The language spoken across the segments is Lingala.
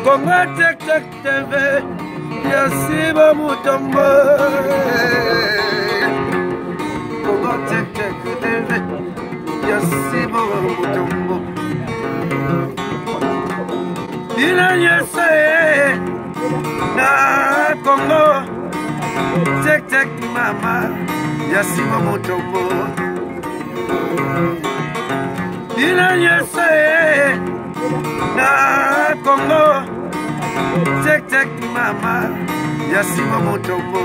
Congo Tek Tek TV ya Siba Mutombo. Congo Tek Tek TV ya Siba Mutombo. Bino nyonso ye na Congo Tek Tek mama ya Siba Mutombo. Bino nyonso ye na Congo Tek Tek mama ya Siba Mutombo.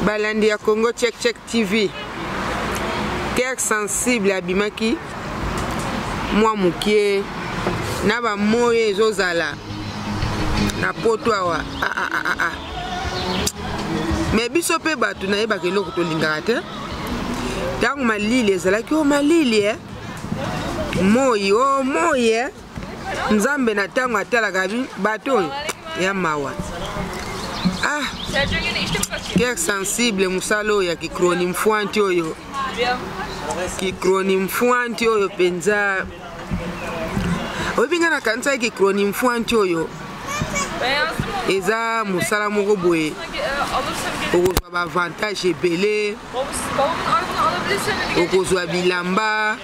Balandi ya Congo Check Check TV, cœur sensible abimaki mwa mokie na bamoyo ezozala na poto awa. Ah, ah, ah, ah, ah. Me biso mpe bato nayebaka eloko tolingaka te. Ntango malili ezalaki o malili eh? Moi o moi eh? Nzambe na ntango atalaka bato oyo ya mawa. Ah, cœur sensible, mosala oyo ya kikroni mfwanti oyo, kikroni mfwanti oyo mpenza oyebi ngai nakanisaki kikroni mfwanti oyo eza mosala moko boye okozwa baavantage ebele, okozwa bilamba,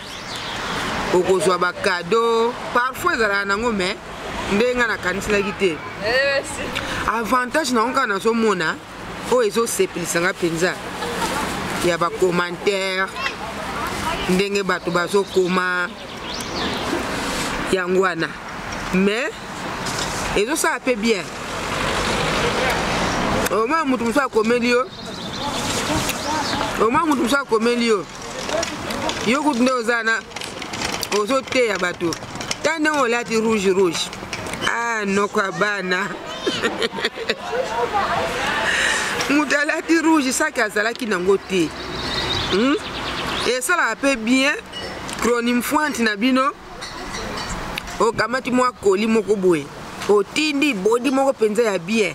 okozwa bakado, parfois ezalaka nango, mais ndenge ngai nakaniselaki te. Avantage nango kaka nazomona oyo ezosepelisa nga mpenza ya bacommentaire, ndenge bato bazokoma yango wana, mais ezosala mpe bien. Omona moto mosusu akomeli yo, omona moto mosusu akomeli yo, yo kutu nde oza na ozoteya bato ta ndenge olati rouge rouge. Ah, noko ya bana, moto alati rouge saki azalaki nango te, Esalaka mpe bien chronifuante na bino, okamati mwa koli moko boye, otindi bodi moko mpenza ya bien,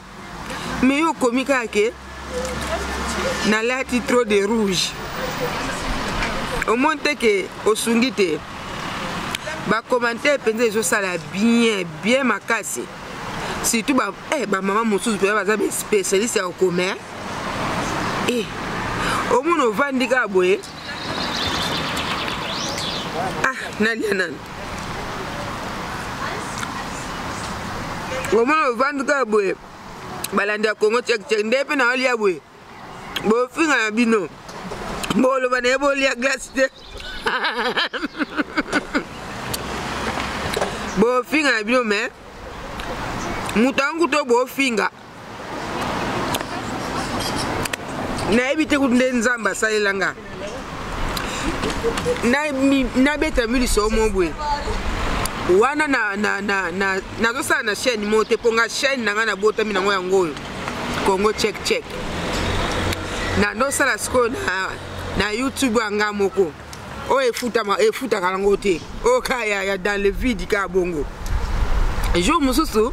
mais yo okomi kaka ke nalati trop de rouge, omoni te ke osungi te. Bacommentaire mpenza ezosala bien bien makasi, surtout bamama mosusu mpenza baza baspécialiste ya kokoma. Omona ovandi kaka boye, ah, nalia nani, omona ovandi kaka boye. Balandi ya Congo Check Check, nde mpe naolia boye, bofinga na bino, boloba na ye bolia glace te, bofinga na bino, mais moto yango kutu bofinga nayebi te kutu nde Nzambe asalela nga nabeta miliso mo boye wana nazosala na chaîne moko te, mpo nga chaîne na ngai nabotami nango yango oyo Congo Check Check. Nandosala sikoyo na YouTube ya nga moko oyo efutaka yango te, oyo kaka ya dans le vide kaka bongo. Jour mosusu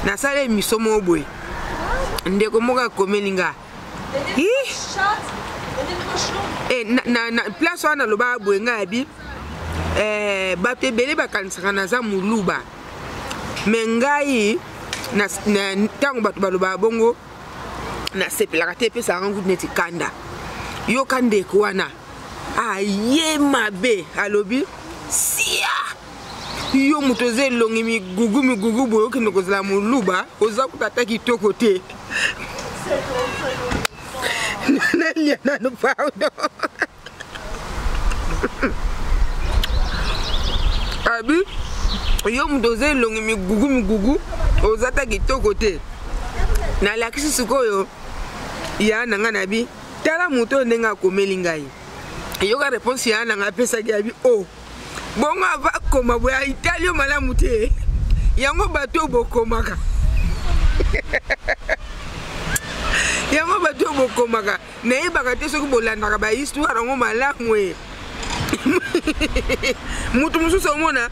nasala émission moko boye, ndeko moko akomeli nga na place wana, nalobaka boye, ngai yabi bato ebele bakanisaka naza moluba, me ngai ntango bato balobaka bongo nasepelaka te, epesaka nga kutu neti kanda. Yoka ndeko wana aye mabe, alobi sia yo moto oza elongi migugu migugu boye, okende kozala moluba, oza kuta ata kitoko te. Nalia nanu, pardon. Abi yo moto oza elongi migugu migugu, oza ata kitoko te. Nalakisi sikoyo ya na ngai, nabi tala moto oyo ndenge akomeli ngai. Yoka réponse ya na ngai apesaki, abi o oh, bongo ava koma boye aitali yo malamu te. Yango bato oyo bokomaka, yango bato oyo bokomaka, nayebaka te soki bolandaka bahistoire yango malamu e. Moto mosusu omona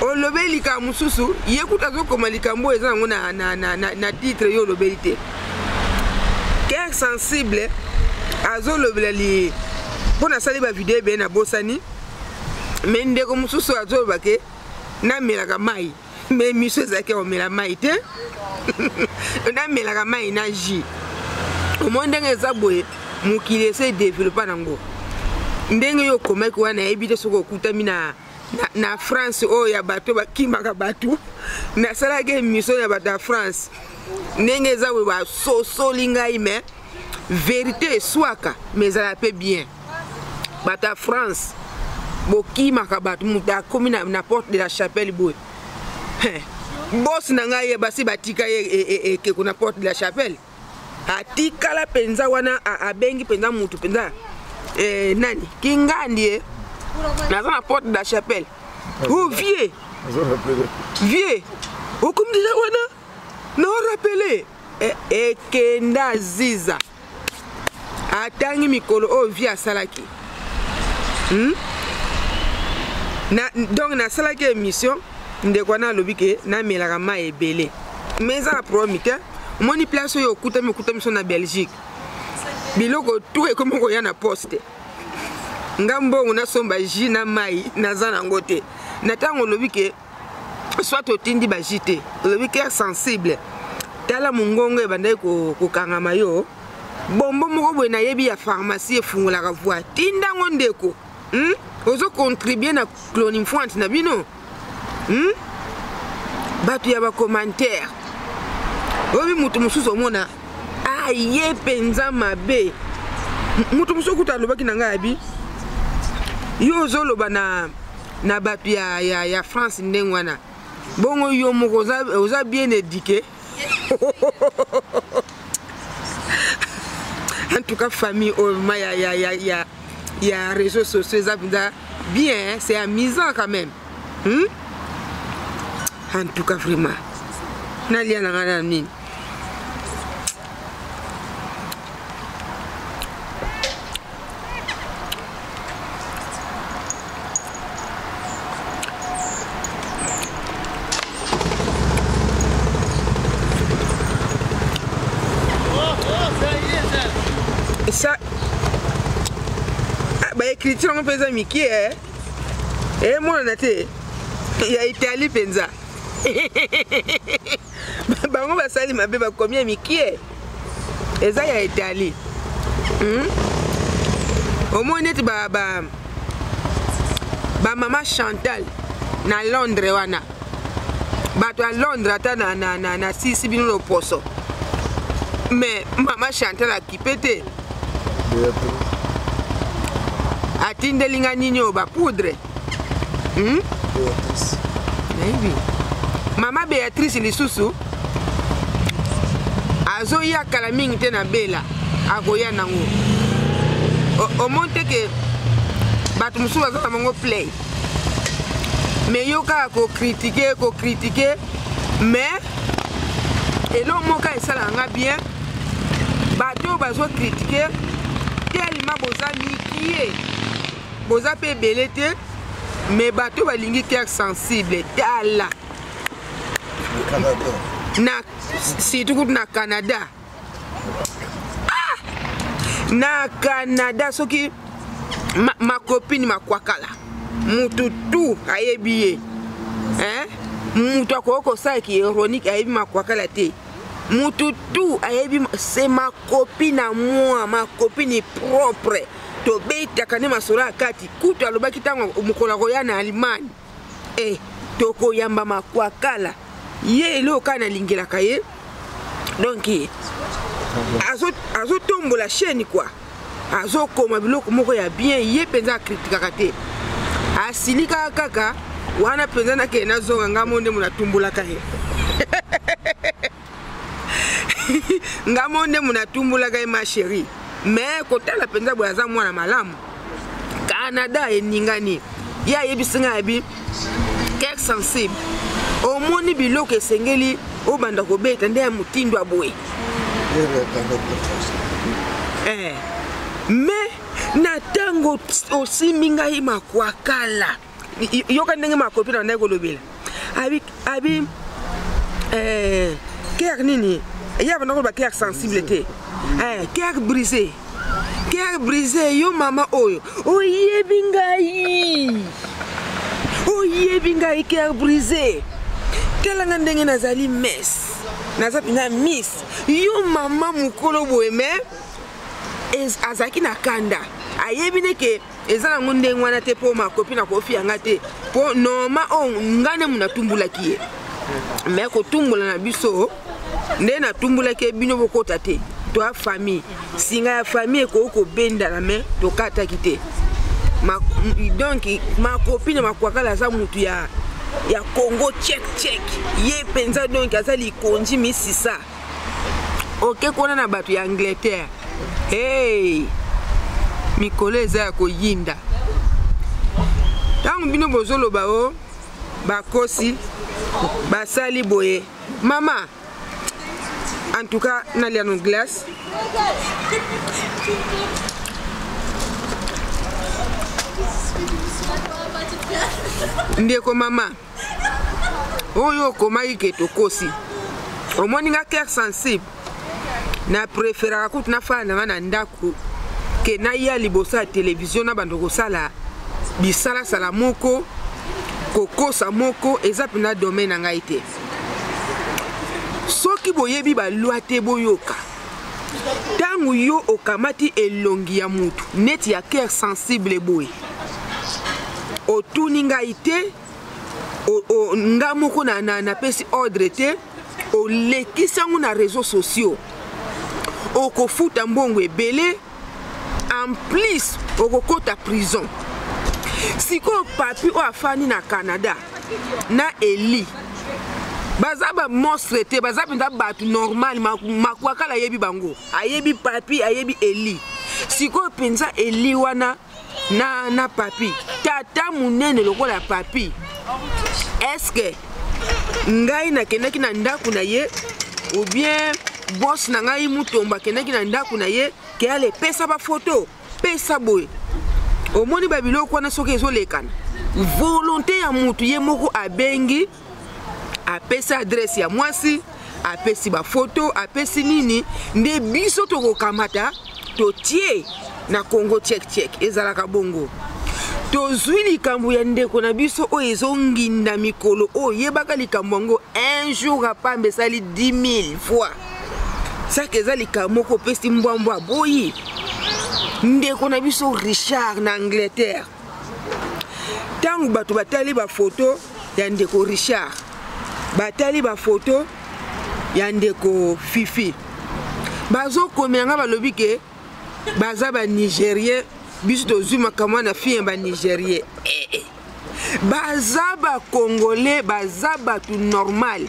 olobeli likambo mosusu, ye kutu azokoma likambo oyo eza yango na, na, na, na, na titre yo olobeli te. Cœur sensible azolobela li mpo nasali bavideo ebele nabosani, me ndeko mosusu azoloba ke namelaka mai, me miso ezalaki ya komela mai te. Namelaka mai na jus. Omoni ndenge eza boye, mokili ese edevelopa nango ndenge yo okomaki wana. Nayebi te soki okutami na, na, na France oyo ya bato bakimaka bato. Nasalaki émission ya bato ya France, ndenge eza boye basosoli ngai, mais vérité eswaka, mais ezala mpe bien. Bato ya France bokimaka bato, moto akomi na, na porte de la chapelle boye, bosi na ngai ye basi batika ye ekeko na porte de la chapelle, atikala mpenza wana, abengi mpenza mutu mpenza eh, nani kingandi ye, naza na porte de la chapelle. Oh vieux, vieux okomi deja wana, naorapele ekenda ziza atangi mikolo oyo vie asalaki, Na, donc nasalaki émission, ndeko wana alobi ke namelaka mai ebele, mais eza na problème te. Omoni place oyo okutami, okutami so na Belgique, biloko tu ekomi koya na poste. Nga mbongo nasomba jus na mai naza nango te. Na ntango olobi ke soit otindi bajus te, olobi cœur sensible, tala mongongo ebandaki kokangama yo. Bombo moko boye nayebi ya pharmacie efungolaka voi, tindango ndeko, Ozocontribue na clonimfointe na bino, Bato ya bacommentaire oyebi, moto mosusu omona aye mpenza mabe. Moto mosusu kuta alobaki na ngai, abi yo ozoloba na, na bato ya, ya, ya France ndenge wana, bongo yo moko oza, oza bien éduqué. En tout cas, famille oyo ma ya, ya, ya, ya, ya réseaux sociaux eza mpenza bien, c'est amusant quand même, En tout cas vraiment, nalia na ngai na nini. Ça baécriture yango mpe eza mikie, emonana te ya Italie mpenza. Bango basali mabe, bakomi ya mikie, eza ya Italie, Omoni neti bamama ba, ba Chantal na Londres wana, bato ya Londres ata na, na, na, na sisi bino loposo, mais mama Chantal akipe te, atindeli nga nini oyo, bapoudre, Nayebi mama Béatrice lisusu azoya kala mingi te na bela, akoya nango. Omoni te ke bato mosusu baza na bango play, mais yo kaka kokritike, kokritike. Mais eloko moko esalaka nga bien, bato oyo bazokritike tellement boza mikie, boza mpe ebele te, mais bato balingi cœur sensible. Tala na surtout kutu na Canada, ah! Na Canada soki ma, ma copine makwakala, mutu tu ayebi ye, hein? Mutu akoki kosalaki ironique, ayebi makwakala te, mutu tu ayebi c'est ma copine à moi, ma copine propre, tobetaka nde masolo ya kati. Kutu alobaki ntango mokolo akoya na Allemagne, e tokoyamba makwakala. Ye eloko kaka nalingelaka ye, donc azotombola azo chaîne quoi, azokoma biloko moko ya bien. Ye mpenza akritikaka te, asilikaka kaka wana mpenza. Nakende nazonga, ngai mo nde mo natumbolaka ye, nga mo nde mo natumbulaka ye, ma chérie. Mais kotala mpenza boye, aza mwana malamu. Canada eningani. Ye ayebisi ngai, abi cœur sensible, omoni biloko esengeli obanda kobeta nde ya motindo ya boye, eh. Mais Na ntango osimbi ngai makwakala, yoka ndenge makopi na bandaki kolobela abi abi eh, cœur nini ye abanda koloba cœur sensible te, eh, cœur brisé, cœur brisé. Yo mama oyo oyebi ngai, oyebi ngai, cœur brisé, talanga ndenge nazali mes naza mpenza miss. Yo mama mokolo boye, mais azalaki na kanda, ayebi neke eza nango ndenge wana te, mpo makopi na kofi yanga te, mpo norma oyo ngai nde mu natumbulaki ye. Mais kotumbola na biso nde natumbulaki ye, bino bokota te, toya famille, singa ya famille ekoki kobendana, mais tokataki te. Donc makopi na makwakala aza mutu ya Congo Check Check, ye mpenza. Donc aza likonzi misisa oke kuna na bato ya Angleterre. Hey, mikolo eza ya koyinda. Ntango bino bozoloba o bakosi basali boye, mama, en tout cas nalia no glace. Ndeko mama oyo okomaki ke tokosi, omoni nga cœur sensible, na préféraka kutu nafala na nga na ndako ke naya liboso ya televizio na bando kosala bisalasala moko, kokosa moko eza mpenza domaine na ngai te. Soki boyebi balwa te, boyoka. Ntango yo okamati elongi ya mutu neti ya cœur sensible boye, otuni ngai te, nga moko napesi ordre te, olekisi yango na réseaux sociaux, okofuta mbongo ebele, en plus okokota prison. Sikoyo papi oyo afandi na Canada na Eli baza bamonstre te, baza mpenza bato normal. Makwakala ayebi bango, ayebi papi, ayebi Eli. Sikoyo mpenza Eli wana na papi, tata monene lokola papi, eske ngai nakendaki na ndako na ye ou bien boss na ngai Mutombo akendaki na ndako na ye ke ale pesa bafoto, pesa boye? Omoni babiloko wana soki ezolekana, volonté ya mutu ye moko abengi, apesi adresse ya mwasi, apesi bafoto, apesi nini, nde biso tokokamata totie na Congo Check Check. Ezalaka bongo. Tozwi likambo ya ndeko na biso oyo ezonginda mikolo oyo, yebaka likambo yango un jour apamba esali 10 000 fois, saka eza likambo moko opesi mbwambwa boyi. Ndeko na biso Richard na Angleterre, ntango bato batali bafoto ya ndeko Richard, batali bafoto ya ndeko Fifi, bazokomela nga, balobi ke baza banigérien. Biso tozwi makambo wana fi ya banigérien, eh, eh. Baza bacongolais, baza bato normal.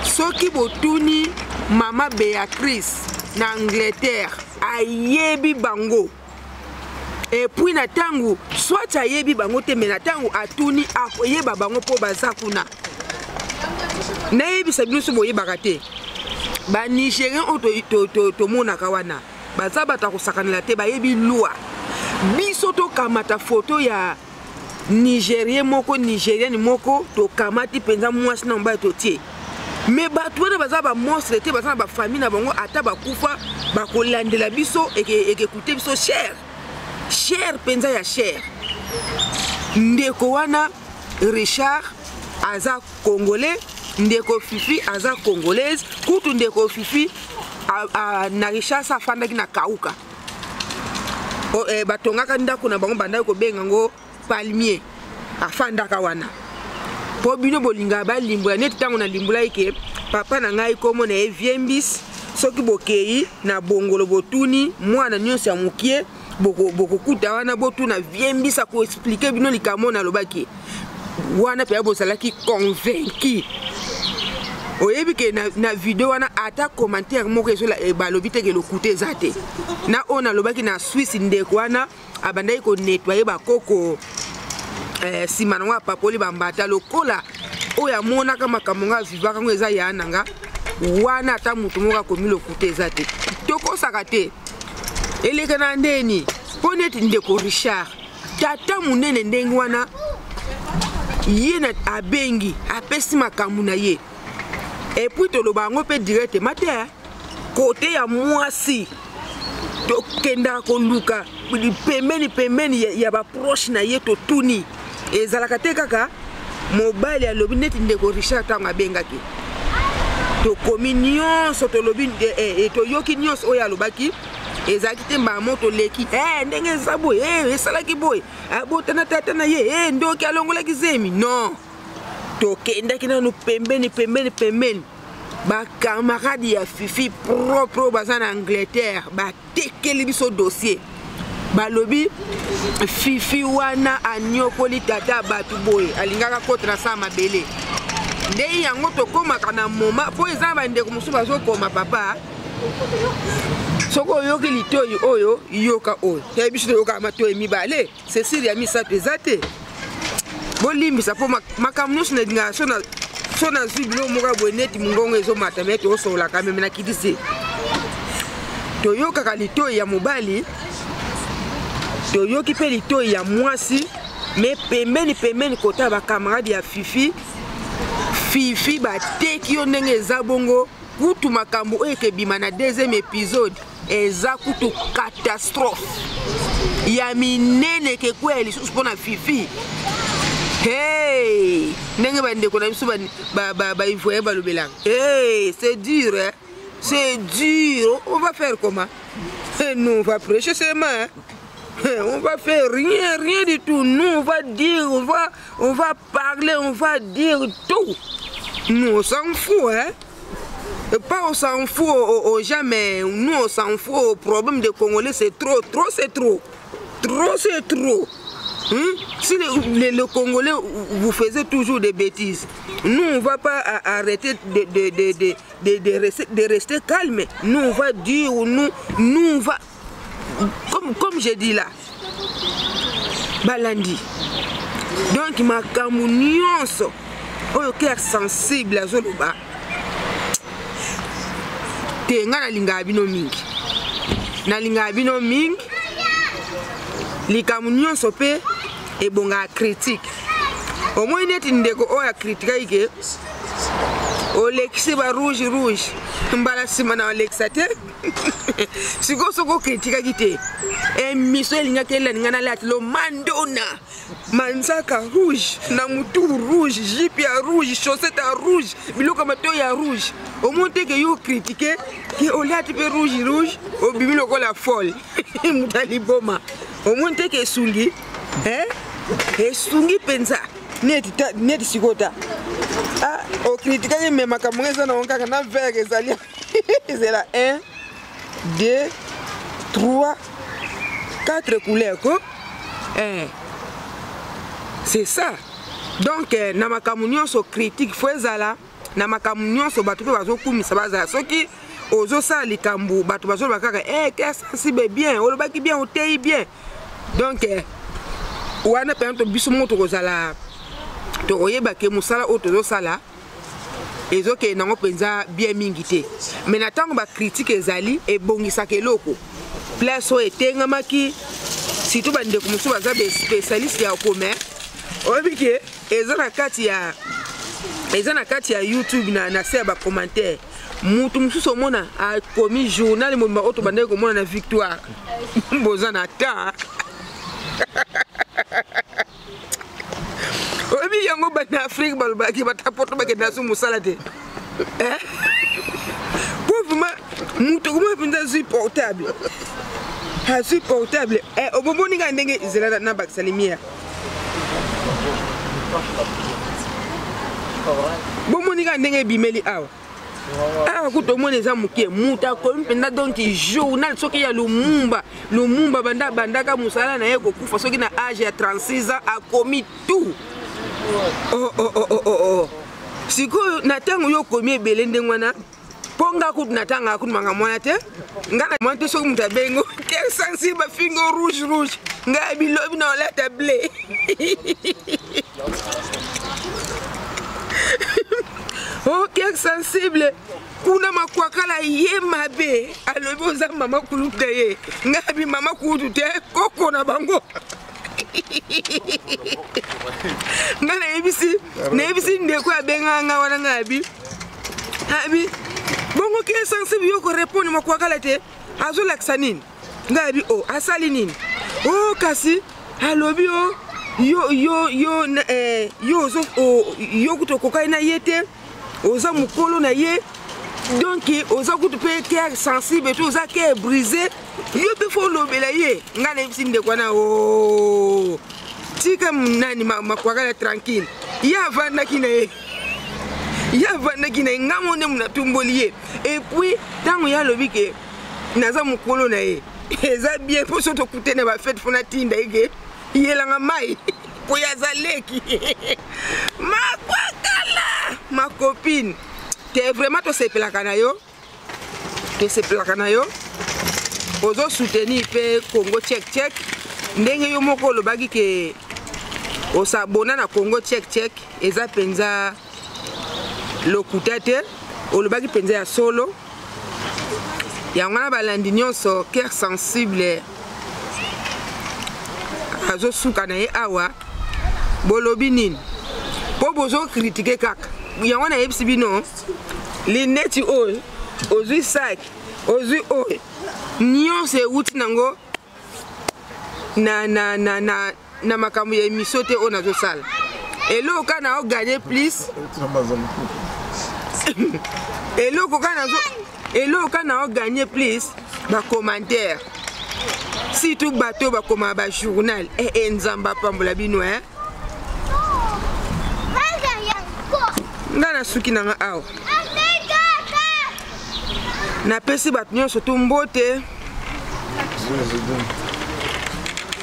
Soki botuni mama Béatrice na Angleterre, ayebi bango. Et puis na ntango soit ayebi bango te, mais na ntango atuni akoyeba bango mpo baza kuna. Nayebisa bino, so boyebaka te, banigérien oyo tomonaka wana baza bato ya kosakanela te, bayebi loi. Biso tokamata foto ya Nigérien moko, Nigérienne moko, tokamati mpenza mwasi na mobali totie, mais bato wana baza bamonstre te, baza na bafamille na bango. Ata bakufa, bakolandela biso, ekekute biso cher, cher mpenza ya cher. Ndeko wana Richard aza Congolais, ndeko Fifi aza Congolaise. Kutu ndeko Fifi na Richard sa afandaki na Kauka. Batongaka ndako na bango, bandaki kobenga yango Palmier, afandaka wana. Mpo bino bolingaka balimbola neti ntango nalimbolaki ke papa na ngai kombo na ye Viembis. Soki bokei na Bongolo, botuni mwana nyonso ya mokie bokokuta wana, botuna Viembis, akoexpliquer bino likambo nalobaki wana. Mpenza bozalaki convaincu. Oyebi ke na video wana ata commentaire moko ezola balobi te ke lokuta eza te. Na oyo nalobaki na Swisse, ndeko wana abandaki konettoyer bakoko, nsima nango apapoli bambata lokola oyo amonaka makambo nga avivaka ngo eza ya na nga wana. Ata motu moko akomi lokuta eza te, tokosaka te, eleka na ndeni. Mpo neti ndeko Richard, tata monene ndenge wana, ye na abengi apesi makambo na ye. Et puis toloba yango mpe directement te, kote ya mwasi tokendaka koluka pembeni pembeni ya baproche na ye, totuni. Ezalaka te kaka mobali alobi neti ndeko Richard ntango abengaki, tokomi nyonso tolobi, toyoki nyonso oyo alobaki. Ezalaki te mbala moko toleki, ndenge eza boye, esalaki boye, abotana tata na ye, ndoki alongolaki zemi. Non, tokendaki nanu pembeni pembeni pembeni. Bakamarade ya Fifi propre oyo baza na Angleterre batekeli biso dossier, balobi Fifi wana anyokoli tata bato boye, alingaka kota na saa mabele. Nde yango tokomaka na moma mpo eza na bandeko mosusu bazokoma papa, soki oyoki litoi oyo, yoka oyo. Toyebi biso toyokaka matoi mibale, cecile ya misato eza te. Bolimbisa mpo makambo nyonso nalingaka so nazwi biloko moko ya boye neti mongongo ezomata, me tosololaka meme na kidisi. Toyokaka litoi ya mobali, toyoki mpe litoi ya mwasi, me pembeni pembeni kota bakamarade ya Fifi. Fifi bateki yo ndenge eza bongo. Kutu makambo oyo ekebima na deuxième épisode eza kutu catastrophe ya minene, ekekweya lisusu mpona Fifi. Hey, ndenge bandeko na biso baivoyen balobelaka, hey, c'est dur, hein? C'est dur. On va faire comment? Et nous, on va prêcher seulement, hein? On va faire rien, rien du tout. Nous, on va dire, on va parler, on va dire tout. Nous, on s'en fout, hein. Pas on s'en fout aux gens, mais nous, on s'en fout au problème des Congolais, c'est trop, trop, c'est trop. Trop, c'est trop. Hein? Si le Congolais vous faisait toujours des bêtises, nous, on ne va pas arrêter de rester calme. Nous, on va dire, nous, nous, on va... Comme j'ai dit là, balandi. Donc, makambo nyonso oyo cœur sensible azoloba te, ngai nalingaka bino mingi, nalingaka bino mingi. Likambo nyonso mpe ebongaka critique. Omoi neti ndeko oyo akritikaki ke olekisi ba rouge rouge, mbala nsima na olekisa te. Sikoyo soki okritikaki te, émission elingaki elandi ngai nalati lomandona, manzaka rouge na mutu rouge, jupe ya rouge, chaussette ya rouge, biloko ya matoi ya rouge. Omoni te ke yo okritike ke olati mpe rouge rouge, obimi lokola folle, moto ya liboma. Omoni te ke esungi, esungi mpenza neti neti sikoyo ta okritikaki, me makambo ngo eza nango kaka na vert ezali ezela 1, 2, 3, 4 couleurs ko, eh. C'est ça. Donc na makambo nyonso critique fo ezala, na makambo nyonso bato mpe bazokumisa bazala. Soki ozosala likambo, bato bazoloba kaka, eh, cœur sensible bien, olobaki bien, oteyi bien. Donc wana mpenza biso moko tokozala, tokoyeba ke mosala oyo tozosala ezokende yango mpenza bien mingi te. Mais na ntango bacritique ezali, ebongisaka eloko place oyo etengamaki. Surtout bandeko mosusu baza baspécialiste ya kome, oyebi ke eza na kati ya YouTube, na se ya bacommentaire, mutu mosusu omona akomi journal mobimba oyo tobandaki komona na Victoire. Boza na temps, oyebi yango. Bana Afrique balobaki batapoto bakende naso mosala te po vraiment moto okoma mpenza azwi portable, azwi portable. Obomoni ngai ndenge zela na bakisa lumière. Bomoni kaka ndenge ebimeli awa awa. Kutu omoni eza moke, moto akomi mpenza donc journal soki ya Lumumba. Lumumba banda abandaka mosala na ye kokufa soki na age ya 36 ans, akomi tout. Oh. Sikoyo na ntango yo okomi ebele ndenge wana, mpo nga kutu natangaka kutu makambo wana te. Nga na mwana te. Soki moto abengo cœur sensible, bafingo rouge rouge, ngai bilobi na olata bleu. Oh, cœur sensible kuna makwakala ye mabe alobi oza mama kulutu na ye ngai abi mama kulutu te koko na bango. Ngai nayebisi ndeko abengaka ngai wana, ngai abi bongo cœur sensible yo korépondre makwakala te, azolakisa nini? Ngai abi o asali nini? O kasi alobi o yo yo yo yo ozo yo kutu okokaki na ye te, oza mokolo na ye, donc oza kutu mpe cœur sensible to oza cœur brisé, yo mpe fo olobela ye. Ngai nayebisi ndeko wana o tika nani makwakala tranquille, ye avandaki na ye, ye avandaki na ye, ngai mo nde natumboli ye. Et puis ntango ye alobi ke naza mokolo na ye, eza bien, mpo so tokute na bafete mpo natinda ye ke yelanga mai mpo ye aza leki. Makwakala ma copine te, vraiment tosepelaka na yo, tosepelaka na yo, ozosoutenir mpe Congo Check Check ndenge yo moko olobaki ke osabona na Congo Check Check. Eza mpenza lokuta te, olobaki mpenza ya solo. Yango wana balandi nyonso, cœur sensible azosuka na ye awa. Bolobi nini? Mpo bozocritiquer kaka yango. Nayebisi bino, lineti oyo ozwi, sac ozwi oyo, nyonso ewuti nango na makambo ya émission te oyo nazosala. Eloko kaka na ogagner plus, eloko kaka nazo, eloko kaka na ogagner plus, bacommentaire, surtout bato bakomaka bajournal. E Nzambe apambola bino. E nga nasuki nanga awa, napesi bato nyonso tu mbote.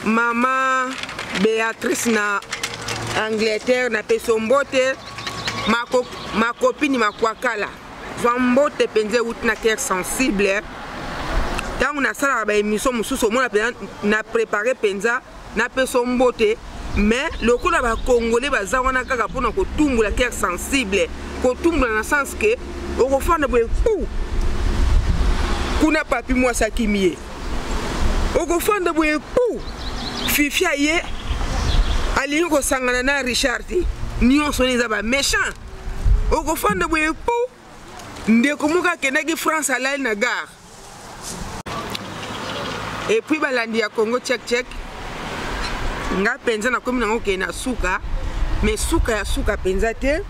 Mama Béatrice na Angleterre, napesi yo mbote. Makopini makwakala, zwa mbote mpenza euti na cœur sensible. Ntango nasalaka baémission mosusu, omona mpenza na prépare mpenza napesa yo mbote, mais lokola bakongole baza wana kaka mpona kotumbola cœur sensible, kotumbola na sens ke okofanda boye pu kuna papi mwasi akimi ye, okofanda boye pu fifi aye alingi kosangana na Richard te, nyonso wana eza baméchant. Okofanda boye pu ndeko moko akendaki France, alali na gare. Et puis balandi ya Congo Check Check, nga mpenza nakomi nango okende na suka, mais suka ya suka mpenza te.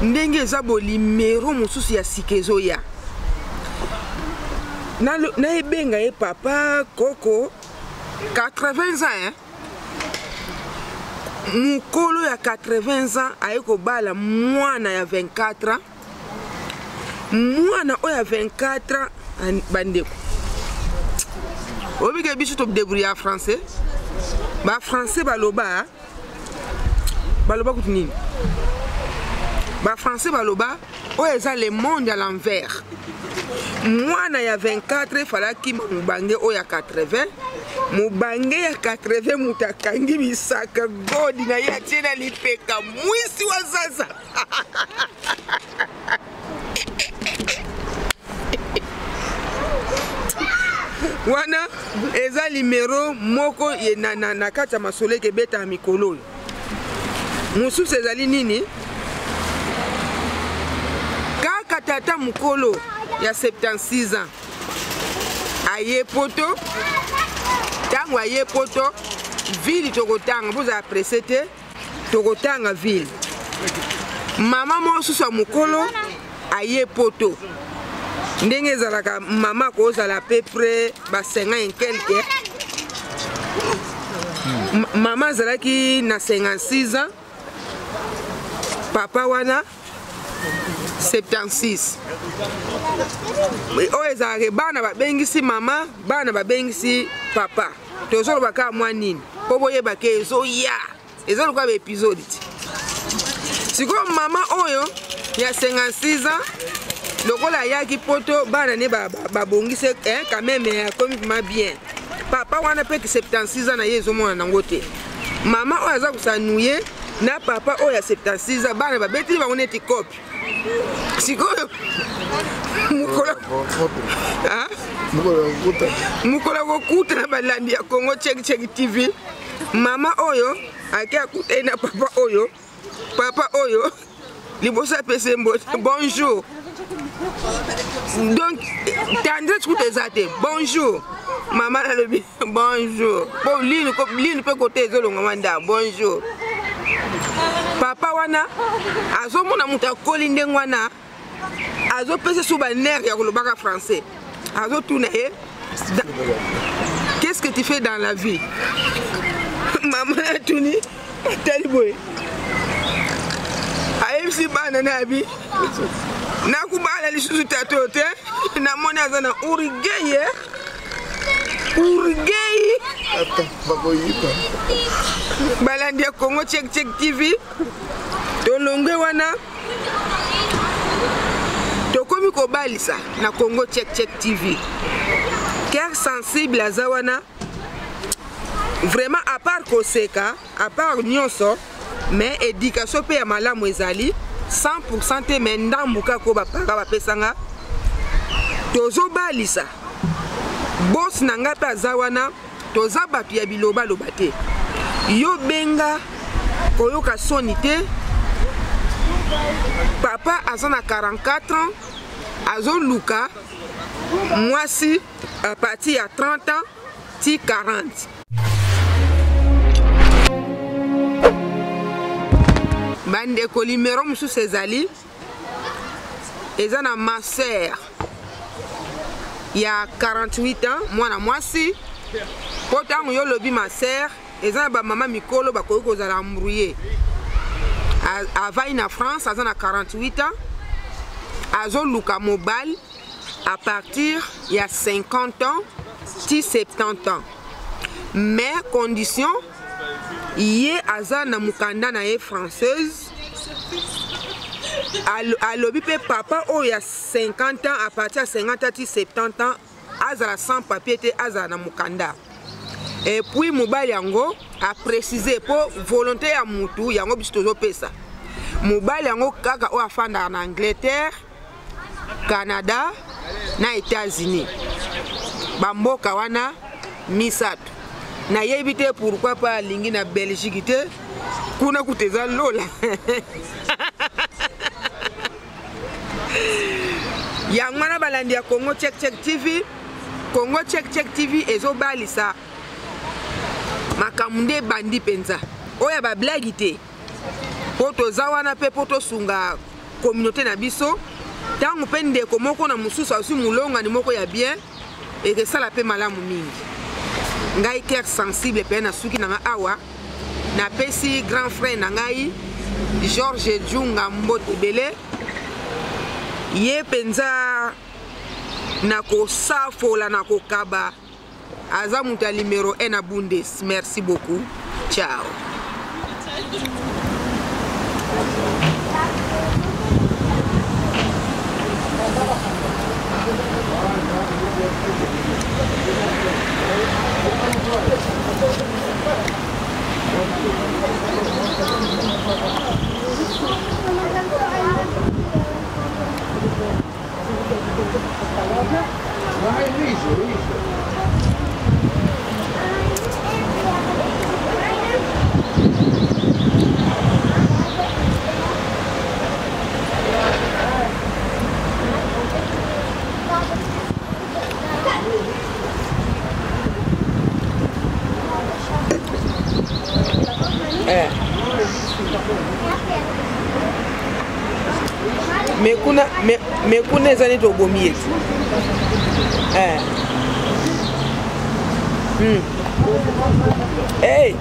Ndenge eza bolimero mosusu ya sika ezoya, nayebenga ye papa koko 80 ans, hein? Mokolo ya 80 ans aye kobala mwana ya 24 ans, mwana oyo ya 24 ans. Bandeko, oyebi ke biso todébrouille ya français, bafrançais baloba, baloba kutu nini? Bafrançais baloba oyo eza le monde à l'envers. Mwana ya 24 efalaki mobange oyo ya 80, mobange ya 80 moto akangi bisaka godi na ye atie na lipeka mwisi wa zaza. Wana eza limero moko na kati ya masolo eke ebetaka mikolo oyo. Mosusu ezali nini? Kaka tata mokolo ya 76 ans aye poto. Ntango aye poto, ville tokotanga, bozala presse te, tokotanga ville. Mama mosusu ya mokolo aye poto, ndenge ezalaka mama akozala peu près ba 50 et quelque. Mama azalaki na 56 ans, papa wana 76. Oyo ezalaka bana babengisi mama, bana babengisi papa. Tozoloba kaka mwa nini mpo boyeba ke ezoya, eza lokola baépisode ti. Sikoyo mama oyo ya 56 ans, lokola ayaki poto, bana ne babongisi quand même, akomi vraiment bien. Papa wana mpe 76 ans na ye ezomona nango te. Mama oyo aza kosanuye. Na papa oyo ya 76 ans, bana babeteli bango neti kope. Sikoyo mokolo mokolo kokuta na balandi ya Congo Check Check TV, mama oyo ake akutani na papa oyo, papa oyo liboso apesi mbote bonjour. Donc tendresse kuta eza te, bonjour mama nalobi bonjour po lini lini mpe kote ezolongama nda bonjour. Papa wana azomona moto akoli ndenge wana, azopesa su banere ya kolobaka français, azotuna ye: "Qu'est-ce que tu fais dans la vie?" Mama atuni, atali boye, ayebisi bana na abi: "Nakubala lisusu tato te, namoni aza na orgueil, orgueil." Balandi ya Congo Check Check TV, tolongwe wana, tokomi kobalisa na Congo Check Check TV. Cœur sensible aza wana vraiment, à part koseka, à part nyonso, mais éducation mpe ya malamu ezali 100% te, mais ndambu kaka oyo bapaka bapesanga. Tozobalisa, boss na ngai mpe aza wana. Toza bato ya bilobaloba te. Yo benga, koyoka soni te. Papa aza na 44 ans, azoluka mwasi à partir ya 30 ans ti 40. Bandeko, numero mosusu ezali, eza na ma sœur ya 48 ans, mwana mwasi. Mpo ntango yo olobi ma sœur, eza na bamama mikolo bakoki kozala embrouillé. Avai na France, aza na 48 ans, azoluka mobali à partir ya 50 ans ti 70 ans, mais condition, ye aza na mokanda na ye française. Alobi mpe papa oyo ya 50 ans, à partir ya 50 ans ti 70 ans, azala sans papier te, azala na mokanda. Et puis mobali yango aprécise, mpo volonté ya mutu yango biso tozopesa, mobali yango kaka oyo afandaka na Angleterre, Canada na États-Unis, bamboka wana misato. Nayebi te pourquoi pa alingi na Belgique te, kuna kuta eza lola. Yango wana, balandi ya Congo Check Check TV, Congo Check Check TV ezobalisa makambo nde ebandi mpenza, oyo ya bablague te, mpo toza wana mpe mpo tosunga communauté na biso. Ntango mpe ndeko moko na mosusu azwi molongani moko ya bien, ekesala mpe malamu mingi. Ngai cœur sensible mpe na suki na nga awa, napesi grand frère na ngai George Djunga mbote ebele. Ye mpenza na kosafola na kokaba, aza moto ya numero 1 na Bundes. Merci beaucoup, ciao. Eh. Mais kuna, mais kuna eza neti obomi ye ti. Eh. Hey.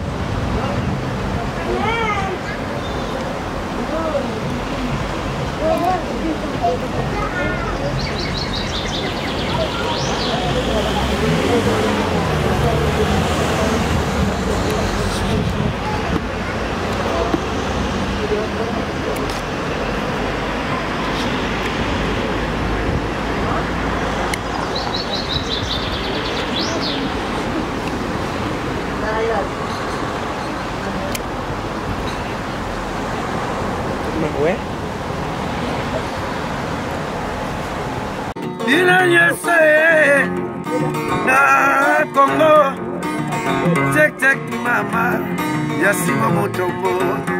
Check check mama ya Sima Mutombo.